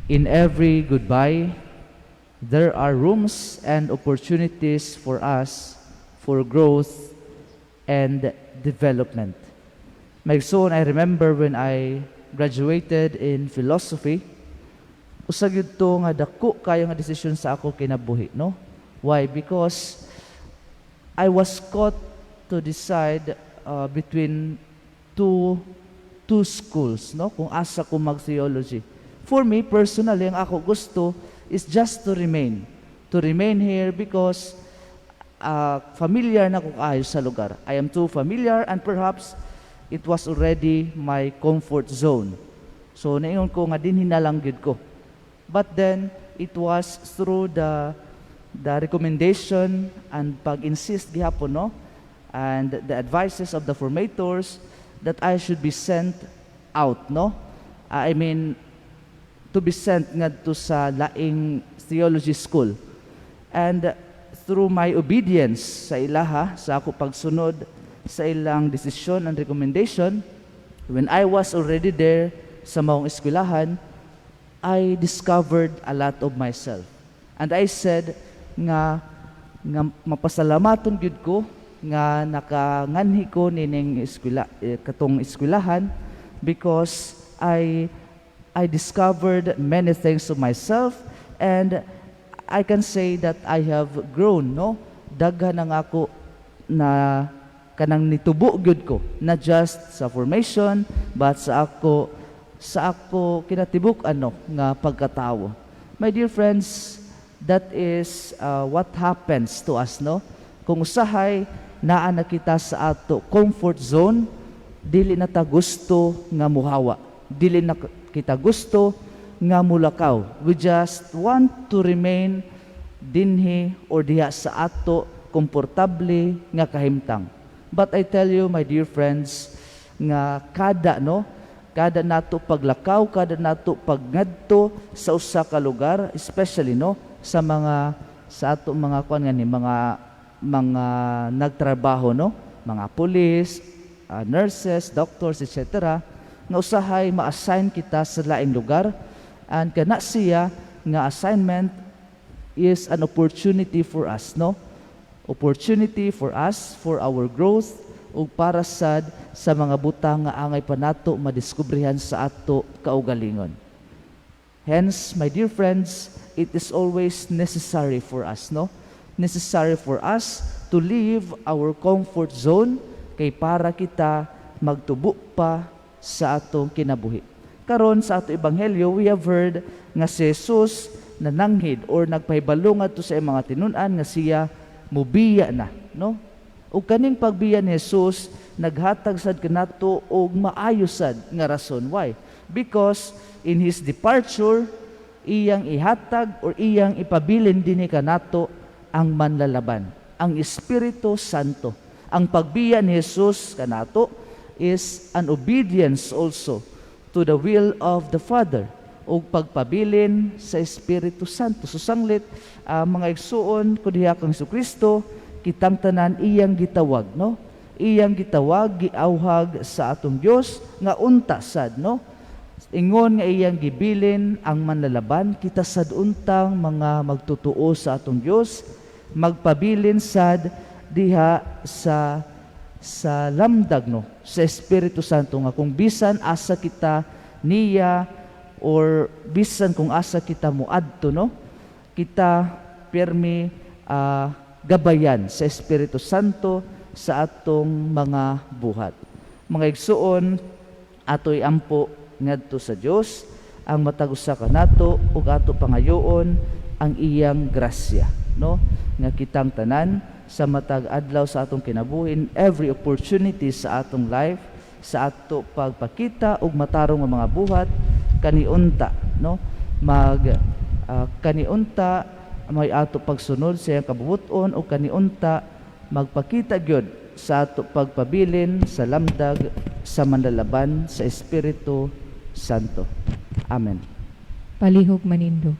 In every goodbye, there are rooms and opportunities for us for growth and development. Mga igsoon, I remember when I graduated in philosophy, usa gyud to nga dako kayo nga desisyon sa ako kinabuhi, no? Why? Because I was caught to decide between two schools, no? Kung asa ko mag-theology. For me, personally, ang ako gusto is just to remain. To remain here because familiar na ko kaayo sa lugar. I am too familiar and perhaps it was already my comfort zone. So naingon ko nga dinhi na lang gyud ko. But then it was through the recommendation and pag-insist gihapon, no, and the advices of the formators that I should be sent out, no? I mean, to be sent ngadto sa laing theology school. And through my obedience sa ilaha, sa ako pagsunod sa ilang desisyon and recommendation, when I was already there sa maong eskwelahan, I discovered a lot of myself. And I said nga mapasalamaton gyud ko nga nakanganhi ko nining eskwela, katong eskwelahan, because I discovered many things of myself and I can say that I have grown, no? Daghan ang ako na kanang nitubo gyud ko, not just sa formation but sa ako kinatibuk ano nga pagkatawo. My dear friends, that is what happens to us, no? Kung usahay naa na kita sa ato comfort zone, dili na ta gusto nga muhawa, dili na kita gusto nga mulakaw. We just want to remain dinhi or diha sa ato komportable nga kahimtang. But I tell you, my dear friends, nga kada, no, kada nato paglakaw, kada nato pagngadto sa usa ka lugar, especially, no, sa mga sa ato mga kuan nga ni mga nagtrabaho, no, mga police, nurses, doctors, etc., nga usahay ma-assign kita sa laing lugar and kana siya nga assignment is an opportunity for us, no? Opportunity for us for our growth ug para sad sa mga butang nga angay pa nato madiskubrehan sa ato kaugalingon. Hence, my dear friends, it is always necessary for us, no? Necessary for us to leave our comfort zone kay para kita magtubo pa sa atong kinabuhi. Karon sa ato ebanghelyo, we have heard nga si Jesus nananghid or nagpahibalo ngadto sa iyang mga tinun-an nga siya mubiya na, no? Ug kaning pagbiya ni Jesus naghatag sad kanato og maayo sad nga rason. Why? Because in his departure, iyang ihatag or iyang ipabilin dinhi kanato ang manlalaban, ang Espiritu Santo. Ang pagbiya ni Jesus kanato is an obedience also to the will of the Father ug pagpabilin sa Espiritu Santo. So sanglit, mga igsuon ko diha kang Kristo, kitang tanan iyang gitawag, no? Iyang gitawag, giawhag sa atong Dios nga unta sad, no? Ingon nga iyang gibilin ang manlalaban, kita sad untang mga magtutuo sa atong Dios, magpabilin sad diha sa lamdag, no, sa Espiritu Santo nga kung bisan asa kita niya or bisan kung asa kita moadto, no, kita pirmi gabayan sa Espiritu Santo sa atong mga buhat. Mga igsuon, ato iampo ngadto sa Dios ang matag usa kanato ug ato pangayoon ang iyang grasya, no, nga kitang tanan sa matag adlaw sa atong kinabuhi, in every opportunity sa atong life, sa ato pagpakita og matarong nga mga buhat, kaniunta, no, mag kaniunta may ato pagsunod sa iyang kabubut-on o kaniunta magpakita gyud sa ato pagpabilin sa lamdag sa manlalaban, sa Espiritu Santo. Amen. Palihog manindog.